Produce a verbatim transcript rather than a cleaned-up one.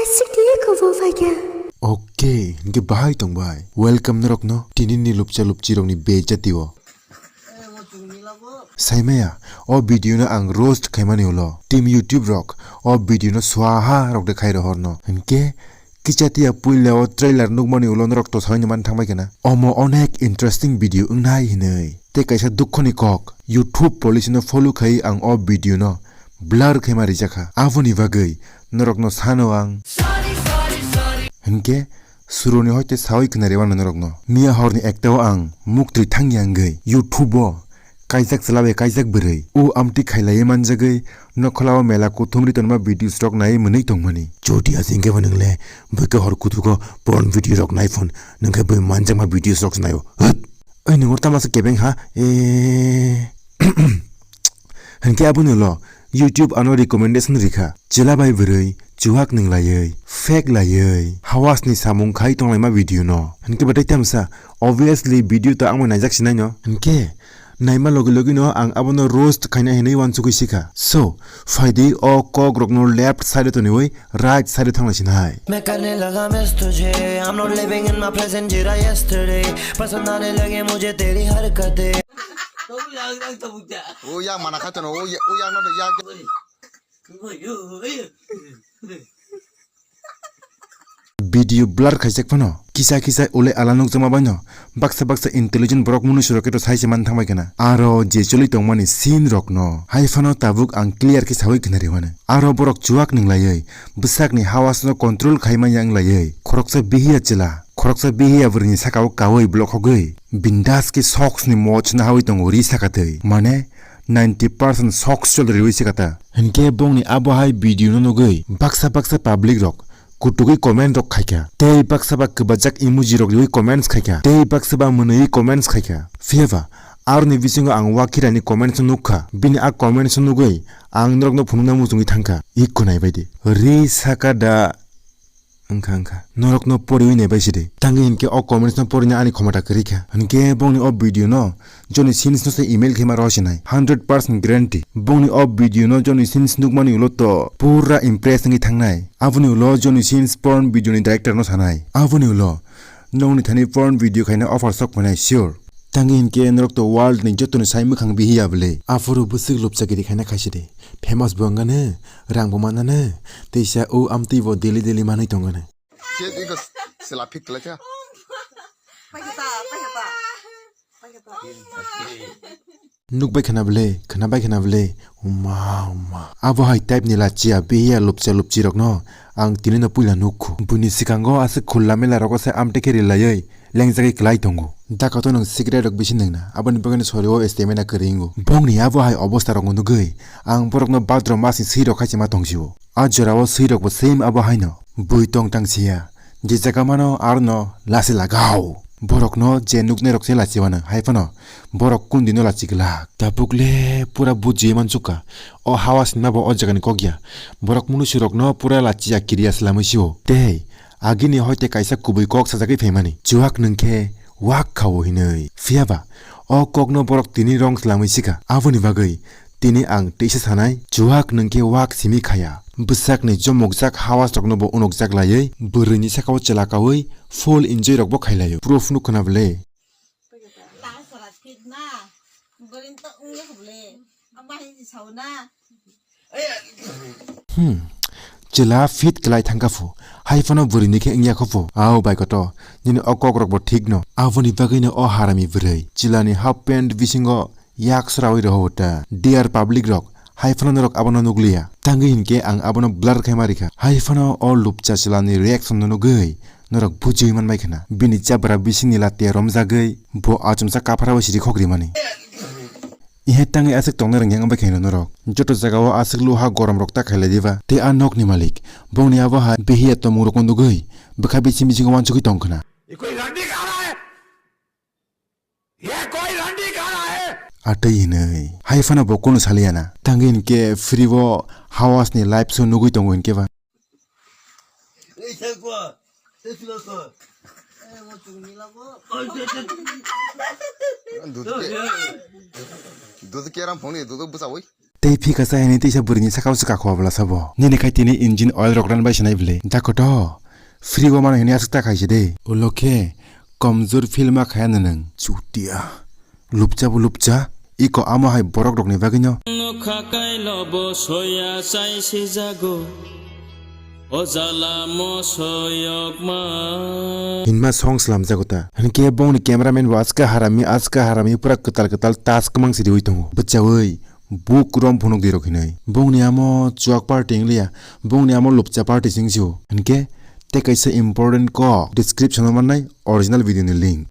Sikti ko bo phaikha. Okay, hingke bahai tong bai. Welcome norokno tinini lupcha lupchi rokni bejati o. Saimaya, o video no ang roast khaimani ulo. Team YouTube rok, o video no swaha rok de khai rohorno. Hingke kichatia puila o trailer nukmani ulo norok to sawi man thangbai kena. Omo onek interesting video wngnai hinwi. Tei kaisa dukhoni kok, YouTube policy no follow khai ang o video no blur khaima rijakha. Aboni bagwi norokno sano ang. Hingke suroni hoite sawi khna rewano norokno. Miya horni ekta o ang muktwi thangya wngwi YouTube o kaijak chwla bai kaijak bwrwi. O amtwi khailaiwi manjagwi nokhola o mela kuthumri tonma videos rok naiwi mwnwi tongmani. Jodi asingke bo nwngle bwkhe hor kuthuko porn video rok nai phone, nwngkhe bwi manjakma videos rok naio. Hwt! Oi, nungor tamo se kebeng ha? Eh. Hingke aboni ulo YouTube ano recommendation rikha. Chwla bai bwrwi chuwak nwnglaiwi, fake laiwi, hawasni samung khai tonglaima video no. Hingke batai tamsa, obviously video to ang bai naijak sinai no. Hingke naima logi logi no ang abono roast khaina hinwi wansugwi sikha. So, phaidi o kok rokno left side o toniwi right side o thangna sinai. मैं करने लगा मिस तुझे, I'm not living in my present, जी रहा yesterday। पसंद आने लगे मुझे तेरी हरकतें। O yang mana kha tono, o ya, o yang no ya. Video blur khaijak phano kisa kisa ulai ala nukjakma baino baksa baksa intelligent borok mwnwi surok khe to sai se man thangbai khna. Aro je choli tongmani scene rokno hai phano tabuk ang clear khe sawi khna rwmani. Aro borok chuwak nwnglaiwi bwsakni hawasno control khaima yang laiwi khoroksa bihiya chwla, khoroksa bihiya bwrwini sakao kawi blokhogwi bindas khe soksni moch nahawi tongo ri sakatwi. Mane ninety percent soks choli rwi sakata. Hinkhe bongni abo hai video no nugwi baksa baksa public rok kutugwi comment rok khaikha, tei baksa ba kwbajak emoji rok riwi comments khaikha, tei baksa ba mwnwi comments khaikha. Phiyaba aroni bisingo ang Wakirani comments no nukha, bini a comments no nugwi ang norokno phunukna muchungwi thangkha. Ikko naibaidi. Ri saka da wngkha, wngkha. Norokno poriwi naibai sidi. Tangwi hinkhe o comments no porina ani khomota kwrwi kha. Hinkhe bongni o video no Johnny Sins no se email khe ma rw sinai. Hundred percent guarantee. Bongni o video no Johnny Sins nukmani ulo to pura impress wngwi thangnai. Aboni ulo Johnny Sins porn video ni director no sanai. Aboni ulo nokni thani porn video khaina offer sok phainai sure. Tangwi hinkhe norok to world ni joto ni sai mwkhang bihiya bwle. Aphuru bwswk lupcha giri khaina khaisidi. Famous bo wngano, rang bo manano, teisa o amtwi bo daily daily manwi tongano. Chek iko sela fit kala cha. Nukbai khna bwle, khnabai khna bwle, uma, uma. Abo hai type ni lachiya, bihiya lupcha lupchi rokno ang tini no puila nukhu. Buini swkango aswk khulla mela rogo se amtwi khe rilaiwi lengjagwi kwlai tongo. Dakato nwng cigarette rok bisi nwngna, aboni bagwino sori o stamina kwrwi wngo. Bongni abo hai obostha rokno nugwi ang borokno bhadro masni swi rok khai se ma tongsio. A jorao swi rokbo same abo haino. Bui tong tang siya. Je jaga mano arono lasi lagao. Borokno je nuknai rok se lachi mano, hai phano borok kundino lachi glak. Tabuk le pura buji mansukha. O hawa sinma bo o jagani kok ya. Borok munusu rokno pura lachi ya kiriya slamwi sio. Tei agini hoite kaisa kubui kok sajagwi phaimani. Chuwak nwngkhe wak khao hinwi. Phiyaba o kokno borok tini rong slamwi sikha. Aboni bagwi tini ang teisa sanai, chuwak nwngkhe wak simi khaya. Bwsakni chomokjak hawas rokno bo unokjak laiwi, bwrwini sakao chwla kaui full enjoy rokbo khailaio. Proof nuk khna bwle. Hmm. Chwla fit kwlai thangkha phu. Hai phano bwrwini khe wngya kho phu. Au bai koto, nini o kok rokbo thik no. Aboni bagwino o harami bwrwi chwlani half pant bisingo yak srawi rohor ta. Dear public rok, hai phano norok abono nukliya. Tangwi hinkhe ang abono blur khaima rikha. Hai phano o lupcha chwlani reaction no nugwi norok bujiwi manbai khna. Bini jabra bisingni latia romjagwi bo achomsa kaphara bai siri khok rimani. Ihe tangwi aswk tongna rwngya wngbai khaino norok. Joto jagao aswk luha gorom rok ta khailai diba. Tei a nokni malik. Bongni abo hai bihiya tomung rokno nugwi bwkha bising bisingo wansugwi tong khna. ये कोई रंडी कहाँ है? ये कोई रंडी कहाँ है? Atwi hinwi. Hai phano bo kunu saliya na. Tangwi hinkhe free o hawasni live show nugwi tongo hinkhe ba. Dudu ke, dudu keram phone, dudu bwsa oi. Tei phika sa hini teisa bwrwini sakao se kakho abla sabo. Nini khai tini engine oil rok ran bai sanai bwle. Dakoto. Free o mano hini aswk ta khaise de. Ulo khe komjor feel ma khaya nwnwng. Chutia. Lupcha bo lupcha. Iko amo hai borok rokni bagwino. Nokha kailo bo soya chai sijago. O jala mosoyokma. Hinma song slamjago ta. Hinkhe bongni cameraman bo aska harami, aska harami pura kwtal kwtal tas kwmang se riwi tongo. Bwchaui buk rom phunuk di rok hinwi. Bongni amo chuak party wngliya, bongni amo lupcha party sing sio. Hinkhe tei kaisa important kok description o mannai original video ni link.